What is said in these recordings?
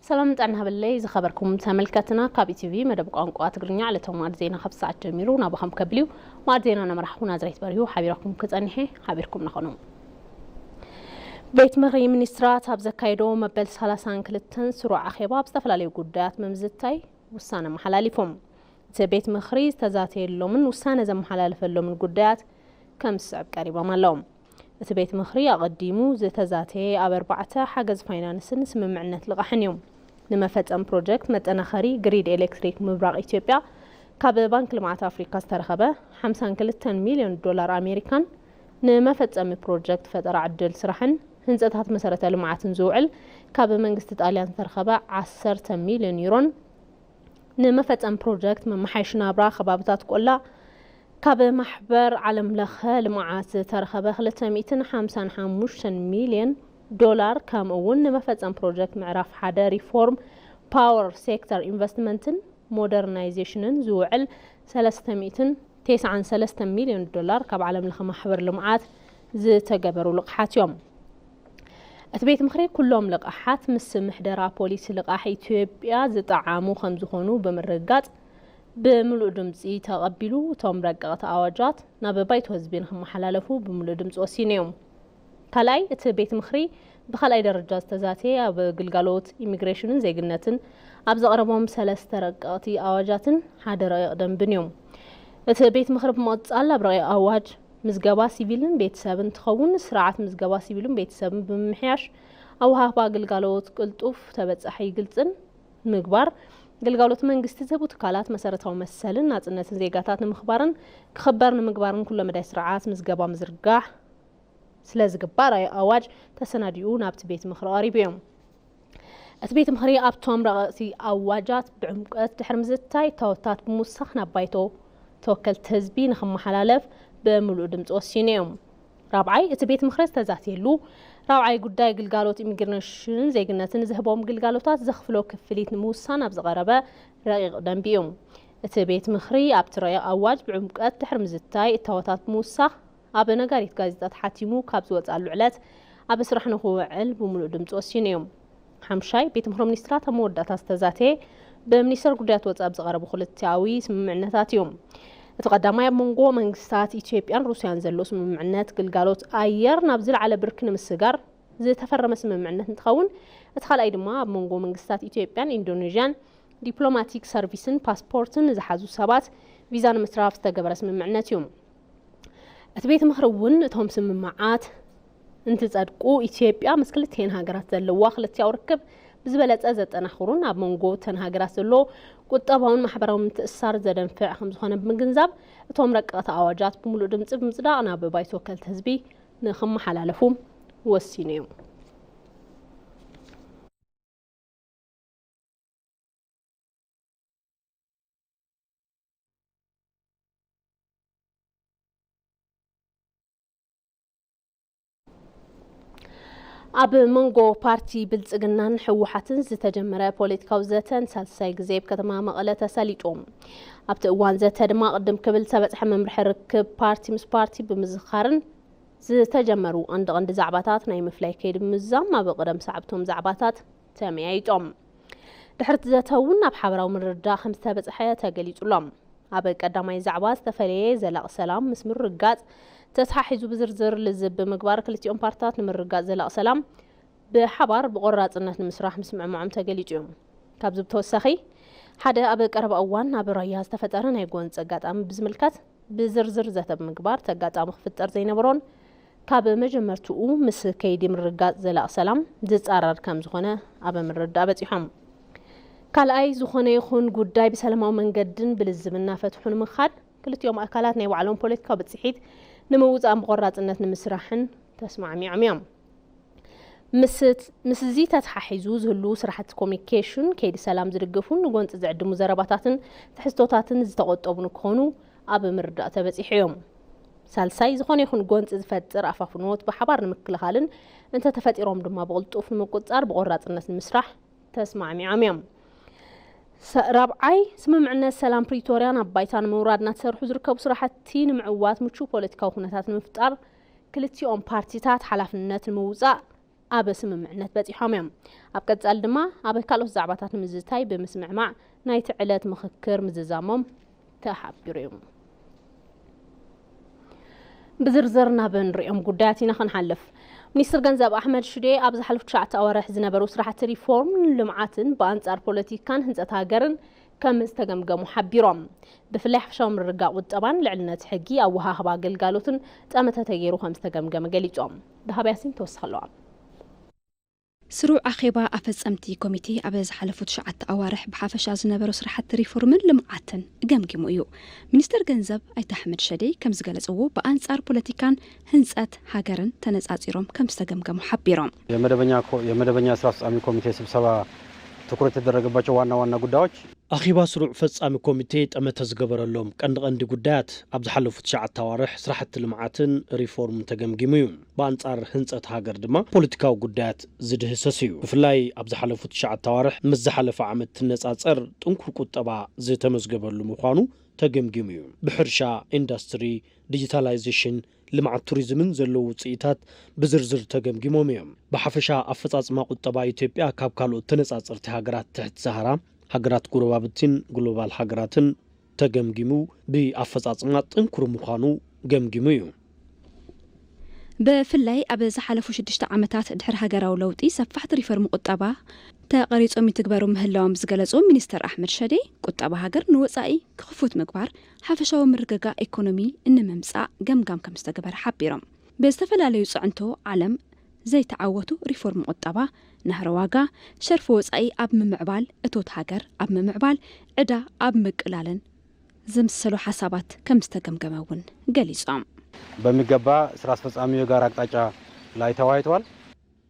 ሰላም ጥዕና ሃበለይ ዝኸበርኩም ተመልከትና፣ ካብ ኢቲቪ መደብ ቋንቋ ትግርኛ ዕለታዊ ማዕድ ዜና ካብ ሰዓት ጀሚሩ ናባኹም ከብል እዩ። ማዕድ ዜና ነመራሕኹ ናዝሬት በሪሁ ሓቢረኩም ክጸንሐ ሓቢርኩም ንኾኑ። ቤት ምኽሪ ሚኒስትራት ኣብ ዘካየዶ መበል ሰላሳን ክልተን ስሩዕ ኣኼባ ኣብ ዝተፈላለዩ ጉዳያት ምምዝታይ ውሳነ መሓላሊፎም። እቲ ቤት ምኽሪ ዝተዛተየሎምን ውሳነ ዘመሓላለፈሎምን ጉዳያት ከም ዝስዕብ ቀሪቦም ኣለዉ። እቲ ቤት ምኽሪ ኣቐዲሙ ዝተዛተየ ኣብ ኣርባዕተ ሓገዝ ፋይናንስን ስምምዕነት ልቓሕን እዮም። ንመፈጸም ፕሮጀክት መጠናኸሪ ግሪድ ኤሌክትሪክ ምብራቕ ኢትዮጵያ ካብ ባንክ ልምዓት ኣፍሪካ ዝተረኸበ ሓምሳን ክልተን ሚልዮን ዶላር ኣሜሪካን ንመፈጸሚ ፕሮጀክት ፈጠራ ዕድል ስራሕን ህንፀታት መሰረተ ልምዓትን ዝውዕል ካብ መንግስቲ ጣልያን ዝተረኸበ ዓሰርተ ሚልዮን ዩሮን ንመፈጸም ፕሮጀክት መመሓየሺ ናብራ ከባብታት ቆላ ካብ ማሕበር ዓለም ለኸ ልምዓት ዝተረኸበ ክልተ ሚእትን ሓምሳን ሓሙሽተን ሚልዮን ዶላር፣ ከምኡ እውን ንመፈጸም ፕሮጀክት ምዕራፍ ሓደ ሪፎርም ፓወር ሴክተር ኢንቨስትመንትን ሞደርናይዜሽንን ዝውዕል ሰለስተ ሚእትን ተስዓን ሰለስተን ሚልዮን ዶላር ካብ ዓለም ለኸ ማሕበር ልምዓት ዝተገበሩ ልቕሓት እዮም። እቲ ቤት ምኽሪ ኩሎም ልቓሓት ምስ ምሕደራ ፖሊሲ ልቓሕ ኢትዮጵያ ዝጠዓሙ ከም ዝኾኑ ብምርግጋጽ፣ ብምሉእ ድምጺ ተቐቢሉ እቶም ረቀቕቲ ኣዋጃት ናብ ባይቶ ህዝቢ ንክመሓላለፉ ብምሉእ ድምጺ ወሲኑ እዩ። ካልኣይ፣ እቲ ቤት ምኽሪ ብኻልኣይ ደረጃ ዝተዛተየ ኣብ ግልጋሎት ኢሚግሬሽንን ዜግነትን ኣብ ዘቕረቦም ሰለስተ ረቀቕቲ ኣዋጃትን ሓደ ረቂቕ ደንብን እዮም። እቲ ቤት ምኽሪ ብምቕጻል ኣብ ረቂቕ ኣዋጅ ምዝገባ ሲቪልን ቤተሰብን እንትኸውን፣ ስርዓት ምዝገባ ሲቪልን ቤተሰብን ብምምሕያሽ ኣወሃህባ ግልጋሎት ቅልጡፍ፣ ተበጻሒ፣ ግልጽን ምግባር፣ ግልጋሎት መንግስቲ ዝህቡ ትካላት መሰረታዊ መሰልን ናጽነትን ዜጋታት ንምኽባርን ክኽበር ንምግባርን ኩለ መዳይ ስርዓት ምዝገባ ምዝርጋሕ ስለ ዝግባእ ረቂቕ ኣዋጅ ተሰናዲኡ ናብቲ ቤት ምኽሪ ቀሪቡ እዩ። እቲ ቤት ምኽሪ ኣብቶም ረቐቕቲ ኣዋጃት ብዕምቀት ድሕሪ ምዝታይ እታወታት ብምውሳኽ ናብ ባይቶ ተወከልቲ ህዝቢ ንኽመሓላለፍ ብምሉእ ድምፂ ወሲኑ እዩ። ራብዓይ፣ እቲ ቤት ምኽሪ ዝተዛትየሉ ራብዓይ ጉዳይ ግልጋሎት ኢሚግሬሽንን ዜግነትን ዝህቦም ግልጋሎታት ዘኽፍሎ ክፍሊት ንምውሳን ኣብ ዝቐረበ ረቂቕ ደንቢ እዩ። እቲ ቤት ምኽሪ ኣብቲ ረቂቕ ኣዋጅ ብዕምቀት ድሕሪ ምዝታይ እታወታት ብምውሳኽ ኣብ ነጋሪት ጋዜጣ ተሓቲሙ ካብ ዝወፅኣሉ ዕለት ኣብ ስራሕ ንክውዕል ብምሉእ ድምፂ ወሲኑ እዩ። ሓምሻይ፣ ቤት ምኽሪ ሚኒስትራት ኣብ መወዳእታ ዝተዛተየ ብሚኒስተር ጉዳያት ወፃኢ ኣብ ዝቐረቡ ክልቲኣዊ ስምምዕነታት እዩ። እቲ ቀዳማይ ኣብ መንጎ መንግስታት ኢትዮጵያን ሩስያን ዘሎ ስምምዕነት ግልጋሎት ኣየር ናብ ዝለዓለ ብርኪ ንምስጋር ዝተፈረመ ስምምዕነት እንትኸውን፣ እቲ ካልኣይ ድማ ኣብ መንጎ መንግስታት ኢትዮጵያን ኢንዶኔዥያን ዲፕሎማቲክ ሰርቪስን ፓስፖርትን ንዝሓዙ ሰባት ቪዛ ንምትራፍ ዝተገበረ ስምምዕነት እዩ። እቲ ቤት ምኽሪ እውን እቶም ስምምዓት እንትጸድቁ ኢትዮጵያ ምስ ክልቲኤን ሃገራት ዘለዋ ክልቲኣዊ ርክብ ብዝበለጸ ዘጠናኽሩን ኣብ መንጎ እተን ሃገራት ዘሎ ቁጠባውን ማሕበራዊ ምትእስሳር ዘደንፍዕ ከም ዝኾነ ብምግንዛብ እቶም ረቀቕቲ ኣዋጃት ብምሉእ ድምፂ ብምጽዳቕ ናብ ባይቶ ወከልቲ ህዝቢ ንኽመሓላለፉ ወሲኑ እዩ። ኣብ መንጎ ፓርቲ ብልጽግናን ህወሓትን ዝተጀመረ ፖለቲካዊ ዘተ ንሳልሳይ ግዜ ኣብ ከተማ መቐለ ተሳሊጡ። ኣብቲ እዋን ዘተ ድማ ቅድም ክብል ዝተበጽሐ መምርሒ ርክብ ፓርቲ ምስ ፓርቲ ብምዝኻርን ዝተጀመሩ ቀንዲ ቀንዲ ዛዕባታት ናይ ምፍላይ ከይዲ ምዛም ኣብ ቅደም ሰዓብቶም ዛዕባታት ተመያይጦም። ድሕርቲ ዘተ እውን ኣብ ሓበራዊ ምርድዳእ ከም ዝተበጽሐ ተገሊጹሎም። ኣብ ቀዳማይ ዛዕባ ዝተፈለየ ዘላቒ ሰላም ምስ ምርጋጽ ተተሓሒዙ ብዝርዝር ልዝብ ብምግባር ክልቲኦም ፓርትታት ንምርጋጽ ዘላቒ ሰላም ብሓባር ብቆራጽነት ንምስራሕ ምስምዕማዖም ተገሊጹ እዩ። ካብዚ ብተወሳኺ ሓደ ኣብ ቀረባ እዋን ኣብ ራያ ዝተፈጠረ ናይ ጎንፂ ኣጋጣሚ ብዝምልከት ብዝርዝር ዘተ ብምግባር እቲ ኣጋጣሚ ክፍጠር ዘይነበሮን ካብ መጀመርትኡ ምስ ከይዲ ምርጋጽ ዘላቒ ሰላም ዝጻረር ከም ዝኾነ ኣብ ምርዳእ በጺሖም። ካልኣይ፣ ዝኾነ ይኹን ጉዳይ ብሰላማዊ መንገድን ብልዝብና ፈትሑ ንምኻድ ክልቲኦም ኣካላት ናይ ባዕሎም ፖለቲካዊ ብጽሒት ንምውጻእን ብቆራጽነት ንምስራሕን ተስማዕሚዖም እዮም። ምስ እዚ ተተሓሒዙ ዝህሉ ስራሕቲ ኮሚኒኬሽን ከይዲ ሰላም ዝድግፉን ንጎንፂ ዝዕድሙ ዘረባታትን ትሕዝቶታትን ዝተቆጠቡ ንክኾኑ ኣብ ምርዳእ ተበፂሑ እዮም። ሳልሳይ፣ ዝኾነ ይኹን ጎንፂ ዝፈጥር ኣፋፍኖት ብሓባር ንምክልኻልን እንተተፈጢሮም ድማ ብቕልጡፍ ንምቁፅፃር ብቆራፅነት ንምስራሕ ተስማዕሚዖም እዮም። ራብዓይ፣ ስምምዕነት ሰላም ፕሪቶርያ ናብ ባይታ ንምውራድ እናተሰርሑ ዝርከቡ ስራሕቲ ንምዕዋት ምቹው ፖለቲካዊ ኩነታት ንምፍጣር ክልቲኦም ፓርቲታት ሓላፍነት ንምውፃእ ኣብ ስምምዕነት በጺሖም እዮም። ኣብ ቀጻሊ ድማ ኣብ ካልኦት ዛዕባታት ንምዝታይ ብምስምዕማዕ ናይቲ ዕለት ምኽክር ምዝዛሞም ተሓቢሩ እዩ። ብዝርዝር ናብ እንሪኦም ጉዳያት ኢና ክንሓልፍ። ሚኒስትር ገንዘብ ኣሕመድ ሽዴ ኣብ ዝሓለፉ ትሽዓተ ኣዋርሕ ዝነበሩ ስራሕቲ ሪፎርምን ልምዓትን ብኣንጻር ፖለቲካን ህንጸት ሃገርን ከም ዝተገምገሙ ሓቢሮም። ብፍላይ ሓፈሻዊ ምርግጋእ ቁጠባን ልዕልነት ሕጊ ኣወሃህባ ኣገልጋሎትን ጠመተ ተገይሩ ከም ዝተገምገመ ገሊጾም። ደሃብ ያሲን ተወስኽ ኣለዋ። ስሩዕ ኣኼባ ኣፈጸምቲ ኮሚቴ ኣብ ዝሓለፉ ትሽዓተ ኣዋርሕ ብሓፈሻ ዝነበሩ ስራሕቲ ሪፎርምን ልምዓትን ገምጊሙ እዩ። ሚኒስተር ገንዘብ ኣይተ ኣሕመድ ሸዴ ከም ዝገለጽዎ፣ ብኣንጻር ፖለቲካን ህንጸት ሃገርን ተነጻጺሮም ከም ዝተገምገሙ ሓቢሮም። የመደበኛ ኮ-፣ የመደበኛ ስራ አስፈጻሚ ኮሚቴ ስብሰባ ትኩረት የተደረገባቸው ዋና ዋና ጉዳዮች። ኣኼባ ስሩዕ ፈጻሚ ኮሚቴ ጠመተ ዝገበረሎም ቀንዲ ቀንዲ ጉዳያት ኣብ ዝሓለፉ ትሽዓተ ኣዋርሕ ስራሕቲ ልምዓትን ሪፎርምን ተገምጊሙ እዩ። ብኣንጻር ህንጸት ሃገር ድማ ፖለቲካዊ ጉዳያት ዝድህሰስ እዩ። ብፍላይ ኣብ ዝሓለፉ ትሽዓተ ኣዋርሕ ምስ ዝሓለፈ ዓመት ትነጻጸር ጥንኩር ቁጠባ ዝተመዝገበሉ ምዃኑ ተገምጊሙ እዩ። ብሕርሻ፣ ኢንዱስትሪ፣ ዲጂታላይዜሽን፣ ልምዓት ቱሪዝምን ዘለዉ ውጽኢታት ብዝርዝር ተገምጊሞም እዮም። ብሓፈሻ ኣፈጻጽማ ቁጠባ ኢትዮጵያ ካብ ካልኦት ተነጻጸርቲ ሃገራት ትሕቲ ሰሃራ፣ ሃገራት ጎረባብቲን ግሎባል ሃገራትን ተገምጊሙ ብኣፈጻጽማ ጥንኩር ምዃኑ ገምጊሙ እዩ። ብፍላይ ኣብ ዝሓለፉ ሽዱሽተ ዓመታት ድሕሪ ሃገራዊ ለውጢ ሰፋሕቲ ሪፎርም ቁጠባ ተቐሪጾም ይትግበሩ ምህላዎም ዝገለጹ ሚኒስተር ኣሕመድ ሸዴ፣ ቁጠባ ሃገር ንወጻኢ ክኽፉት ምግባር፣ ሓፈሻዊ ምርግጋእ ኢኮኖሚ ንምምጻእ ገምጋም ከም ዝተገበረ ሓቢሮም። ብዝተፈላለዩ ጽዕንቶ ዓለም ዘይተዓወቱ ሪፎርም ቁጠባ፣ ናህሪ ዋጋ፣ ሸርፊ ወጻኢ ኣብ ምምዕባል፣ እቶት ሃገር ኣብ ምምዕባል፣ ዕዳ ኣብ ምቅላልን ዝምሰሉ ሓሳባት ከም ዝተገምገመ እውን ገሊጾም። በሚገባ ስራ አስፈጻሚው የጋራ አቅጣጫ ላይ ተወያይተዋል።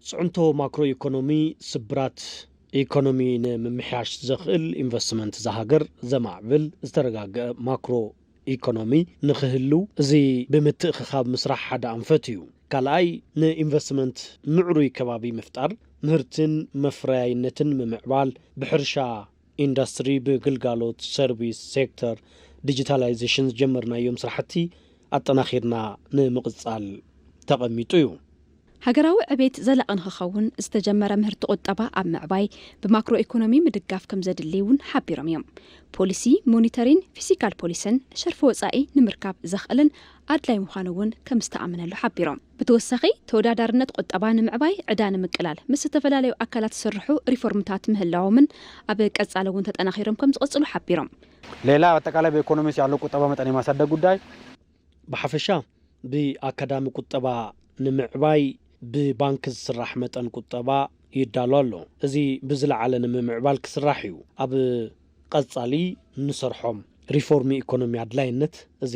ጽዕንቶ ማክሮ ኢኮኖሚ፣ ስብራት ኢኮኖሚ ንምምሕያሽ ዘኽእል ኢንቨስትመንት እዛ ሃገር ዘማዕብል ዝተረጋገአ ማክሮ ኢኮኖሚ ንኽህልው እዚ ብምትእኽኻብ ምስራሕ ሓደ ኣንፈት እዩ። ካልኣይ ንኢንቨስትመንት ምዕሩይ ከባቢ ምፍጣር፣ ምህርትን መፍረያይነትን ምምዕባል፣ ብሕርሻ ኢንዱስትሪ ብግልጋሎት ሰርቪስ ሴክተር ዲጂታላይዜሽን ዝጀመርናዮም ስራሕቲ ኣጠናኺርና ንምቕጻል ተቐሚጡ እዩ። ሃገራዊ ዕቤት ዘላቒ ንክኸውን ዝተጀመረ ምህርቲ ቁጠባ ኣብ ምዕባይ ብማክሮ ኢኮኖሚ ምድጋፍ ከም ዘድሊ እውን ሓቢሮም እዮም። ፖሊሲ ሞኒተሪን ፊስካል ፖሊስን ሸርፊ ወጻኢ ንምርካብ ዘኽእልን ኣድላይ ምዃኑ እውን ከም ዝተኣመነሉ ሓቢሮም። ብተወሳኺ ተወዳዳርነት ቁጠባ ንምዕባይ ዕዳ ንምቅላል ምስ ዝተፈላለዩ ኣካላት ዝስርሑ ሪፎርምታት ምህላዎምን ኣብ ቀጻሊ እውን ተጠናኺሮም ከም ዝቕጽሉ ሓቢሮም። ሌላ አጠቃላይ በኢኮኖሚ ውስጥ ያለው ቁጠባ መጠን የማሳደግ ጉዳይ። ብሓፈሻ ብኣካዳሚ ቁጠባ ንምዕባይ ብባንክ ዝስራሕ መጠን ቁጠባ ይዳሎ ኣሎ። እዚ ብዝለዓለ ንምምዕባል ክስራሕ እዩ። ኣብ ቀጻሊ ንሰርሖም ሪፎርም ኢኮኖሚ ኣድላይነት እዚ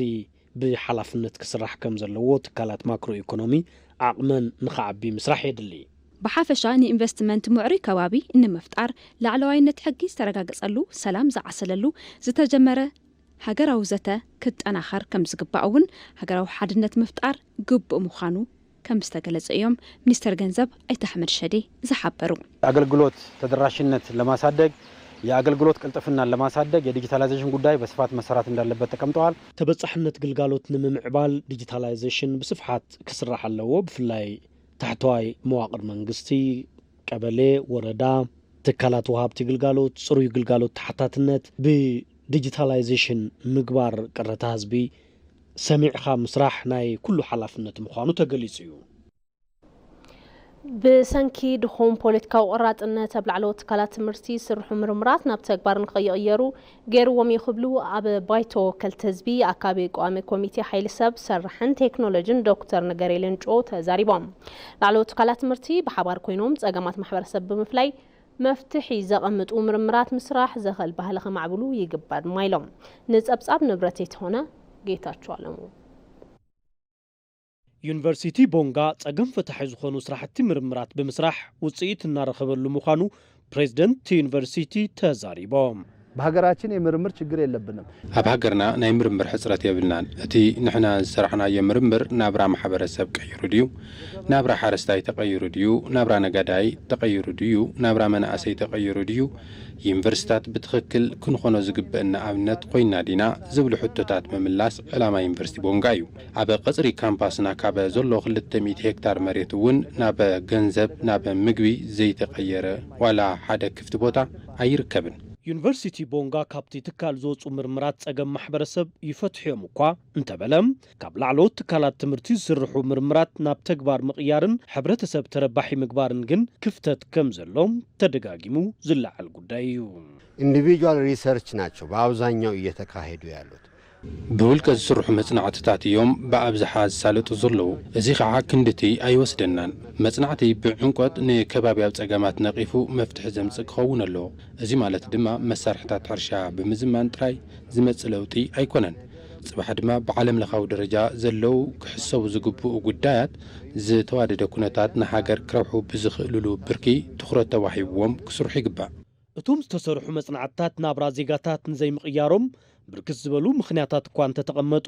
ብሓላፍነት ክስራሕ ከም ዘለዎ ትካላት ማክሮ ኢኮኖሚ ዓቕመን ንኽዓቢ ምስራሕ የድሊ። ብሓፈሻ ንኢንቨስትመንት ምዕሩይ ከባቢ ንምፍጣር፣ ላዕለዋይነት ሕጊ ዝተረጋገጸሉ፣ ሰላም ዝዓሰለሉ ዝተጀመረ ሃገራዊ ዘተ ክጠናኸር ከም ዝግባእ እውን ሃገራዊ ሓድነት ምፍጣር ግቡእ ምዃኑ ከም ዝተገለጸ እዮም ሚኒስተር ገንዘብ ኣይተ ኣሕመድ ሸዴ ዝሓበሩ። አገልግሎት ተደራሽነት ለማሳደግ፣ የአገልግሎት ቅልጥፍናን ለማሳደግ የዲጂታላይዜሽን ጉዳይ በስፋት መሰራት እንዳለበት ተቀምጠዋል። ተበጻሕነት ግልጋሎት ንምምዕባል ዲጂታላይዜሽን ብስፍሓት ክስራሕ ኣለዎ። ብፍላይ ታሕተዋይ መዋቕር መንግስቲ፣ ቀበሌ፣ ወረዳ፣ ትካላት ወሃብቲ ግልጋሎት፣ ጽሩይ ግልጋሎት ተሓታትነት ብዲጂታላይዜሽን ምግባር ቅረታ ህዝቢ ሰሚዕኻ ምስራሕ ናይ ኩሉ ሓላፍነት ምዃኑ ተገሊጹ እዩ። ብሰንኪ ድኹም ፖለቲካዊ ቆራጽነት ኣብ ላዕለዎት ትካላት ትምህርቲ ዝስርሑ ምርምራት ናብ ተግባር ንኸይቕየሩ ገይርዎም እዩ ክብሉ ኣብ ባይቶ ወከልቲ ህዝቢ ኣካቢ ቋሚ ኮሚቴ ሓይሊ ሰብ ሰራሕን ቴክኖሎጂን ዶክተር ነገሬ ሌንጮ ተዛሪቦም። ላዕለዎት ትካላት ትምህርቲ ብሓባር ኮይኖም ጸገማት ማሕበረሰብ ብምፍላይ መፍትሒ ዘቐምጡ ምርምራት ምስራሕ ዘኽእል ባህሊ ከማዕብሉ ይግባእ ድማ ኢሎም። ንጸብጻብ ንብረት የተሆነ ጌታቸው ኣለሙ። ዩኒቨርሲቲ ቦንጋ ጸገም ፈታሒ ዝኾኑ ስራሕቲ ምርምራት ብምስራሕ ውጽኢት እናረኸበሉ ምዃኑ ፕሬዝደንት ዩኒቨርሲቲ ተዛሪቦም። በሀገራችን የምርምር ችግር የለብንም። ኣብ ሃገርና ናይ ምርምር ሕፅረት የብልናን። እቲ ንሕና ዝሰራሕናዮ ምርምር ናብራ ማሕበረሰብ ቀይሩ ድዩ? ናብራ ሓረስታይ ተቐይሩ ድዩ? ናብራ ነጋዳይ ተቐይሩ ድዩ? ናብራ መናእሰይ ተቐይሩ ድዩ? ዩኒቨርሲታት ብትኽክል ክንኾኖ ዝግበእና ኣብነት ኮይና ዲና ዝብሉ ሕቶታት ምምላስ ዕላማ ዩኒቨርሲቲ ቦንጋ እዩ። ኣብ ቀፅሪ ካምፓስና ካብ ዘሎ ክልተ ሚእቲ ሄክታር መሬት እውን ናብ ገንዘብ፣ ናብ ምግቢ ዘይተቐየረ ዋላ ሓደ ክፍቲ ቦታ ኣይርከብን። ዩኒቨርሲቲ ቦንጋ ካብቲ ትካል ዝወፁ ምርምራት ፀገም ማሕበረሰብ ይፈትሑ እዮም እኳ እንተበለ፣ ካብ ላዕለዎት ትካላት ትምህርቲ ዝስርሑ ምርምራት ናብ ተግባር ምቕያርን ሕብረተሰብ ተረባሒ ምግባርን ግን ክፍተት ከም ዘሎ ተደጋጊሙ ዝለዓል ጉዳይ እዩ። ኢንዲቪጁዋል ሪሰርች ናቸው በአብዛኛው እየተካሄዱ ያሉት። ብውልቀ ዝስርሑ መጽናዕትታት እዮም ብኣብዝሓ ዝሳለጡ ዘለዉ። እዚ ኸዓ ክንድቲ ኣይወስደናን። መጽናዕቲ ብዕምቆት ንከባብያዊ ጸገማት ነቒፉ መፍትሒ ዘምጽእ ክኸውን ኣለዎ። እዚ ማለት ድማ መሳርሕታት ሕርሻ ብምዝማን ጥራይ ዝመጽእ ለውጢ ኣይኮነን። ጽባሕ ድማ ብዓለም ለኻዊ ደረጃ ዘለዉ ክሕሰቡ ዝግብኡ ጉዳያት ዝተዋደደ ኩነታት ንሃገር ክረብሑ ብዝኽእልሉ ብርኪ ትኹረት ተዋሂብዎም ክስርሑ ይግባእ። እቶም ዝተሰርሑ መጽናዕትታት ናብራ ዜጋታት ንዘይምቕያሮም ብርክት ዝበሉ ምኽንያታት እኳ እንተተቐመጡ፣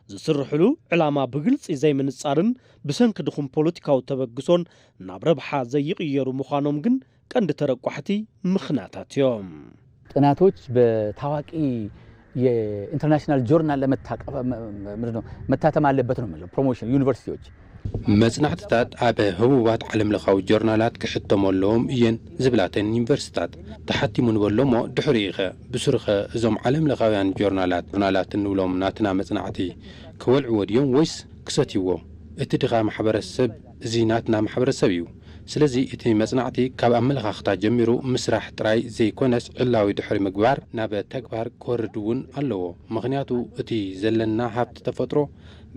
ዝስርሕሉ ዕላማ ብግልጺ ዘይምንጻርን ብሰንኪ ድኹም ፖለቲካዊ ተበግሶን ናብ ረብሓ ዘይቕየሩ ምዃኖም ግን ቀንዲ ተረቋሕቲ ምኽንያታት እዮም። ጥናቶች በታዋቂ የኢንተርናሽናል ጆርናል ለመታቀፍ ምንድን ነው መታተም አለበት ነው የምለው። ፕሮሞሽን ዩኒቨርሲቲዎች መጽናዕትታት ኣብ ህቡባት ዓለም ለኻዊ ጆርናላት ክሕተሙ ኣለዎም እየን ዝብላተን ዩኒቨርሲታት ተሓቲሙ ንበሎ እሞ ድሕሪኡ ኸ ብሱሩ ኸ እዞም ዓለም ለኻውያን ጆርናላት ጆርናላት እንብሎም ናትና መጽናዕቲ ክወልዕዎ ድዮም ወይስ ክሰትይዎ? እቲ ድኻ ማሕበረሰብ እዚ ናትና ማሕበረሰብ እዩ። ስለዚ እቲ መጽናዕቲ ካብ ኣመለኻኽታ ጀሚሩ ምስራሕ ጥራይ ዘይኮነስ ዕላዊ ድሕሪ ምግባር ናብ ተግባር ክወርድ እውን ኣለዎ። ምኽንያቱ እቲ ዘለና ሃብቲ ተፈጥሮ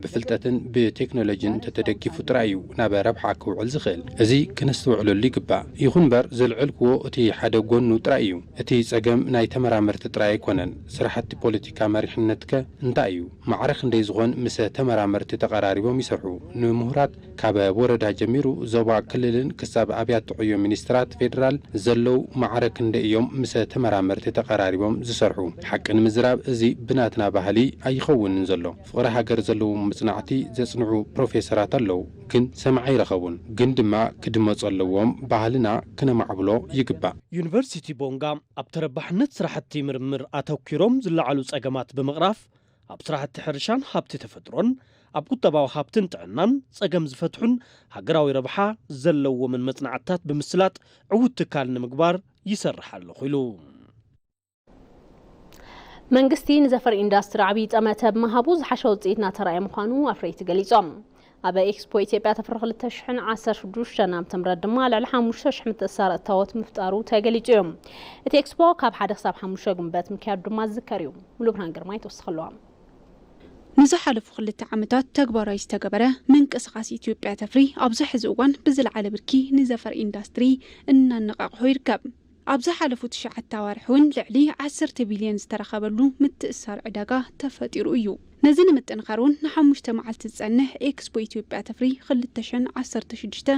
ብፍልጠትን ብቴክኖሎጂን እንተተደጊፉ ጥራይ እዩ ናብ ረብሓ ክውዕል ዝኽእል። እዚ ክነስተውዕለሉ ይግባእ። ይኹን እምበር ዘልዐልክዎ እቲ ሓደ ጎኑ ጥራይ እዩ። እቲ ጸገም ናይ ተመራመርቲ ጥራይ ኣይኮነን። ስራሕቲ ፖለቲካ መሪሕነትከ እንታይ እዩ? ማዕረ ክንደይ ዝኾን ምስ ተመራመርቲ ተቐራሪቦም ይሰርሑ? ንምሁራት ካብ ወረዳ ጀሚሩ ዞባ ክልልን ክሳብ ኣብያተ ዕዮ ሚኒስትራት ፌዴራል ዘለዉ ማዕረ ክንደይ እዮም ምስ ተመራመርቲ ተቐራሪቦም ዝሰርሑ? ሓቂ ንምዝራብ እዚ ብናትና ባህሊ ኣይኸውንን ዘሎ። ፍቕሪ ሃገር ዘለዎም መጽናዕቲ ዘጽንዑ ፕሮፌሰራት ኣለዉ፣ ግን ሰማዒ ኣይረኸቡን። ግን ድማ ክድመጹ ኣለዎም፣ ባህልና ክነማዕብሎ ይግባእ። ዩኒቨርሲቲ ቦንጋ ኣብ ተረባሕነት ስራሕቲ ምርምር ኣተኲሮም ዝለዓሉ ጸገማት ብምቕራፍ ኣብ ስራሕቲ ሕርሻን ሃብቲ ተፈጥሮን ኣብ ቁጠባዊ ሃብትን ጥዕናን ጸገም ዝፈትሑን ሃገራዊ ረብሓ ዘለዎምን መጽናዕትታት ብምስላጥ ዕዉት ትካል ንምግባር ይሰርሕ ኣለኹ ኢሉ። መንግስቲ ንዘፈር ኢንዳስትሪ ዓብዪ ጠመተ ብምሃቡ ዝሓሸ ውፅኢት እናተራእየ ምዃኑ ኣፍረይቲ ገሊፆም። ኣብ ኤክስፖ ኢትዮጵያ ተፍሪ ክልተ ሽሕን ዓሰርተ ሽዱሽተን ዓመተ ምህረት ድማ ልዕሊ ሓሙሽተ ሽሕ ምትእስሳር እታወት ምፍጣሩ ተገሊፁ እዩ። እቲ ኤክስፖ ካብ ሓደ ክሳብ ሓሙሽተ ግንቦት ምክያዱ ድማ ዝዝከር እዩ። ሙሉብርሃን ግርማይ ትወስኽ ኣለዋ። ንዝሓለፉ ክልተ ዓመታት ተግባራዊ ዝተገበረ ምንቅስቓስ ኢትዮጵያ ተፍሪ ኣብዚ ሕዚ እዋን ብዝለዓለ ብርኪ ንዘፈር ኢንዳስትሪ እናነቓቕሖ ይርከብ። ኣብ ዝሓለፉ ትሽዓተ ኣዋርሕ እውን ልዕሊ ዓሰርተ ቢልዮን ዝተረኸበሉ ምትእስሳር ዕዳጋ ተፈጢሩ እዩ። ነዚ ንምጥንኻር እውን ንሓሙሽተ መዓልቲ ዝጸንሕ ኤክስፖ ኢትዮጵያ ተፍሪ ክልተ ሽሕን ዓሰርተ ሽዱሽተ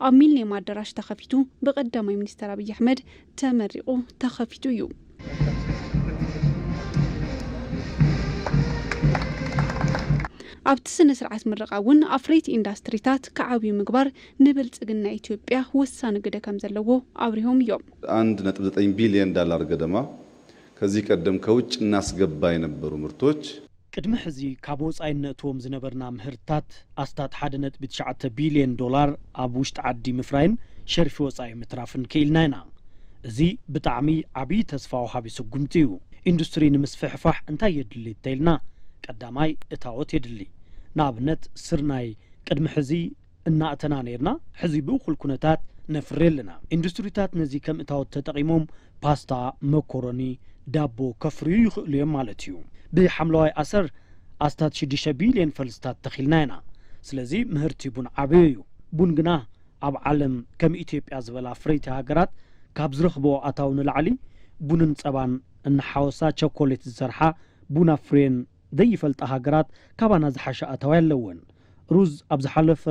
ኣብ ሚሊኒየም ኣዳራሽ ተኸፊቱ ብቀዳማይ ሚኒስተር ኣብይ ኣሕመድ ተመሪቑ ተኸፊቱ እዩ። ኣብቲ ስነ ስርዓት ምረቓ እውን ኣፍረይቲ ኢንዳስትሪታት ክዓብዩ ምግባር ንብልጽግና ኢትዮጵያ ወሳኒ ግደ ከም ዘለዎ ኣብሪሆም እዮም። አንድ ነጥብ ዘጠኝ ቢሊዮን ዳላር ገደማ ከዚህ ቀደም ከውጭ እናስገባ የነበሩ ምርቶች ቅድሚ ሕዚ ካብ ወጻኢ እነእትዎም ዝነበርና ምህርትታት ኣስታት ሓደ ነጥቢ ትሽዓተ ቢልዮን ዶላር ኣብ ውሽጢ ዓዲ ምፍራይን ሸርፊ ወጻኢ ምትራፍን ክኢልና ኢና። እዚ ብጣዕሚ ዓብዪ ተስፋ ወሃቢ ስጉምቲ እዩ። ኢንዱስትሪ ንምስፍሕፋሕ እንታይ የድሊ እንተኢልና ቀዳማይ እታወት የድሊ። ንኣብነት ስርናይ ቅድሚ ሕዚ እናእተና ነይርና፣ ሕዚ ብእኹል ኩነታት ነፍሪ ኣለና። ኢንዱስትሪታት ነዚ ከም እታወት ተጠቒሞም ፓስታ፣ መኮሮኒ፣ ዳቦ ከፍርዩ ይኽእሉ እዮም ማለት እዩ። ብሓምለዋይ ኣሰር ኣስታት ሽዱሽተ ቢልዮን ፈልስታት ተኺልና ኢና። ስለዚ ምህርቲ ቡን ዓብዩ እዩ። ቡን ግና ኣብ ዓለም ከም ኢትዮጵያ ዝበላ ኣፍረይቲ ሃገራት ካብ ዝረኽብኦ ኣታዊ ንላዕሊ ቡንን ጸባን እናሓወሳ ቸኮሌት ዝሰርሓ ቡን ኣፍርየን ዘይፈልጣ ሃገራት ካባና ዝሓሸ ኣታዊ ኣለወን። ሩዝ ኣብ ዝሓለፈ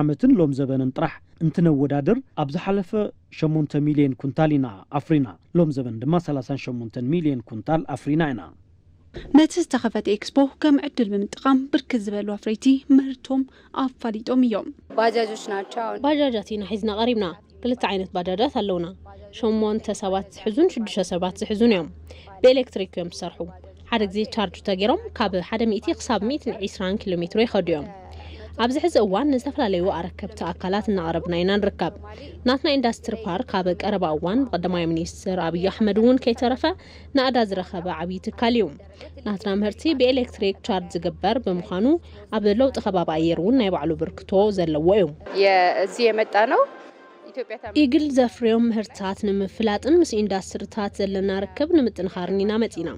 ዓመትን ሎም ዘበንን ጥራሕ እንትነወዳድር ኣብ ዝሓለፈ ሸሞንተ ሚልዮን ኩንታል ኢና ኣፍሪና። ሎም ዘበን ድማ ሰላሳን ሸሞንተን ሚልዮን ኩንታል ኣፍሪና ኢና። ነቲ ዝተኸፈተ ኤክስፖ ከም ዕድል ብምጥቃም ብርክት ዝበሉ ኣፍረይቲ ምህርቶም ኣፋሊጦም እዮም። ባጃጆች ናቸው። አሁን ባጃጃት ኢና ሒዝና ቀሪብና። ክልተ ዓይነት ባጃጃት ኣለውና። ሸሞንተ ሰባት ዝሕዙን ሽዱሽተ ሰባት ዝሕዙን እዮም። ብኤሌክትሪክ እዮም ዝሰርሑ። ሓደ ግዜ ቻርጅ ተገይሮም ካብ ሓደ ሚእቲ ክሳብ ሚእትን ዕስራን ኪሎ ሜትሮ ይኸዱ እዮም። ኣብዚ ሕዚ እዋን ንዝተፈላለዩ ኣረከብቲ ኣካላት እናቕረብና ኢና ንርከብ። ናትና ኢንዳስትሪ ፓርክ ኣብ ቀረባ እዋን ብቀዳማይ ሚኒስትር ኣብይ ኣሕመድ እውን ከይተረፈ ናእዳ ዝረኸበ ዓብዪ ትካል እዩ። ናትና ምህርቲ ብኤሌክትሪክ ቻርጅ ዝግበር ብምዃኑ ኣብ ለውጢ ከባቢ ኣየር እውን ናይ ባዕሉ ብርክቶ ዘለዎ እዩ። እዚህ የመጣ ነው። ኢትዮጵያ ኢግል ዘፍርዮም ምህርትታት ንምፍላጥን ምስ ኢንዳስትሪታት ዘለና ርክብ ንምጥንኻርን ኢና መጺና።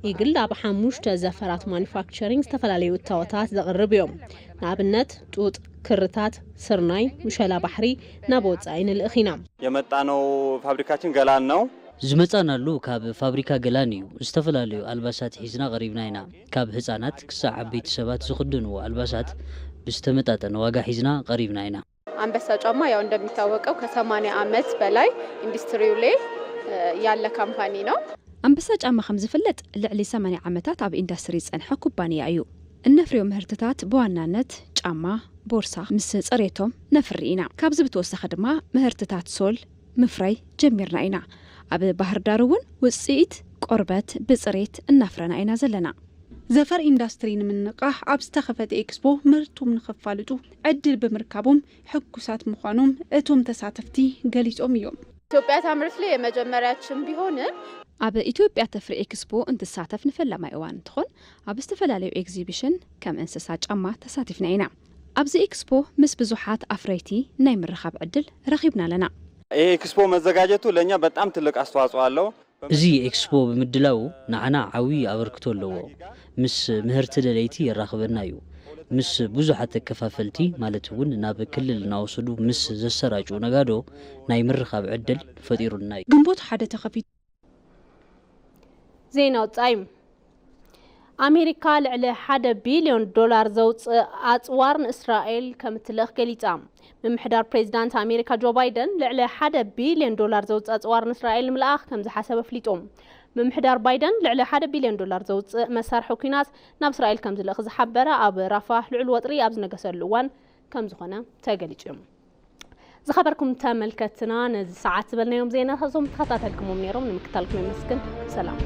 ኢግል ኣብ ሓሙሽተ ዘፈራት ማኑፋክቸሪንግ ዝተፈላለዩ እታወታት ዘቕርብ እዮም። ንኣብነት ጡጥ፣ ክርታት፣ ስርናይ፣ ምሸላ ባሕሪ ናብ ወጻኢ ንልእኽ ኢና። የመጣነው ፋብሪካችን ገላን ነው። ዝመጻናሉ ካብ ፋብሪካ ገላን እዩ። ዝተፈላለዩ ኣልባሳት ሒዝና ቀሪብና ኢና። ካብ ህጻናት ክሳዕ ዓበይቲ ሰባት ዝኽደንዎ ኣልባሳት ብዝተመጣጠነ ዋጋ ሒዝና ቀሪብና ኢና። አንበሳ ጫማ ያው እንደሚታወቀው ከሰማንያ ዓመት በላይ ኢንዱስትሪው ላይ ያለ ካምፓኒ ነው። ኣንበሳ ጫማ ከም ዝፍለጥ ልዕሊ ሰማንያ ዓመታት ኣብ ኢንዱስትሪ ዝጸንሐ ኩባንያ እዩ። እነፍርዮ ምህርትታት ብዋናነት ጫማ፣ ቦርሳ ምስ ጽሬቶም ነፍሪ ኢና። ካብዚ ብተወሳኺ ድማ ምህርትታት ሶል ምፍራይ ጀሚርና ኢና። ኣብ ባህር ዳር እውን ውጽኢት ቆርበት ብጽሬት እናፍረና ኢና ዘለና። ዘፈር ኢንዱስትሪ ንምንቃሕ ኣብ ዝተኸፈተ ኤክስፖ ምህርቶም ንኸፋልጡ ዕድል ብምርካቦም ሕጉሳት ምዃኖም እቶም ተሳተፍቲ ገሊጾም እዮም። ኢትዮጵያ ታምርት ላይ የመጀመሪያችን ቢሆንም ኣብ ኢትዮጵያ ተፍሪ ኤክስፖ እንትሳተፍ ንፈላማይ እዋን እንትኾን ኣብ ዝተፈላለዩ ኤግዚቢሽን ከም እንስሳ ጫማ ተሳቲፍና ኢና። ኣብዚ ኤክስፖ ምስ ብዙሓት ኣፍረይቲ ናይ ምርኻብ ዕድል ረኺብና ኣለና። ይሄ ኤክስፖ መዘጋጀቱ ለእኛ በጣም ትልቅ አስተዋጽኦ አለው። እዚ ኤክስፖ ብምድላዉ ንዓና ዓብዪ ኣበርክቶ ኣለዎ። ምስ ምህርቲ ደለይቲ የራኽበና እዩ። ምስ ብዙሓት ተከፋፈልቲ ማለት እውን ናብ ክልል እናወሰዱ ምስ ዘሰራጩ ነጋዶ ናይ ምርኻብ ዕድል ፈጢሩልና እዩ። ግንቦት ሓደ ተኸፊቱ። ዜና ወጻኢ። ኣሜሪካ ልዕሊ ሓደ ቢልዮን ዶላር ዘውፅእ ኣፅዋር ንእስራኤል ከምትልእኽ ገሊፃ። ምምሕዳር ፕሬዚዳንት ኣሜሪካ ጆ ባይደን ልዕሊ ሓደ ቢልዮን ዶላር ዘውፅእ ኣፅዋር ንእስራኤል ንምልኣኽ ከም ዝሓሰበ ኣፍሊጡ። ምምሕዳር ባይደን ልዕሊ ሓደ ቢልዮን ዶላር ዘውፅእ መሳርሒ ኲናት ናብ እስራኤል ከም ዝልእኽ ዝሓበረ ኣብ ራፋህ ልዑል ወጥሪ ኣብ ዝነገሰሉ እዋን ከም ዝኾነ ተገሊጹ እዩ። ዝኸበርኩም ተመልከትና ነዚ ሰዓት ዝበልናዮም ዜናታት እዞም ተኸታተልኩሞም ነይሮም ንምክታልኩም የመስግን። ሰላም።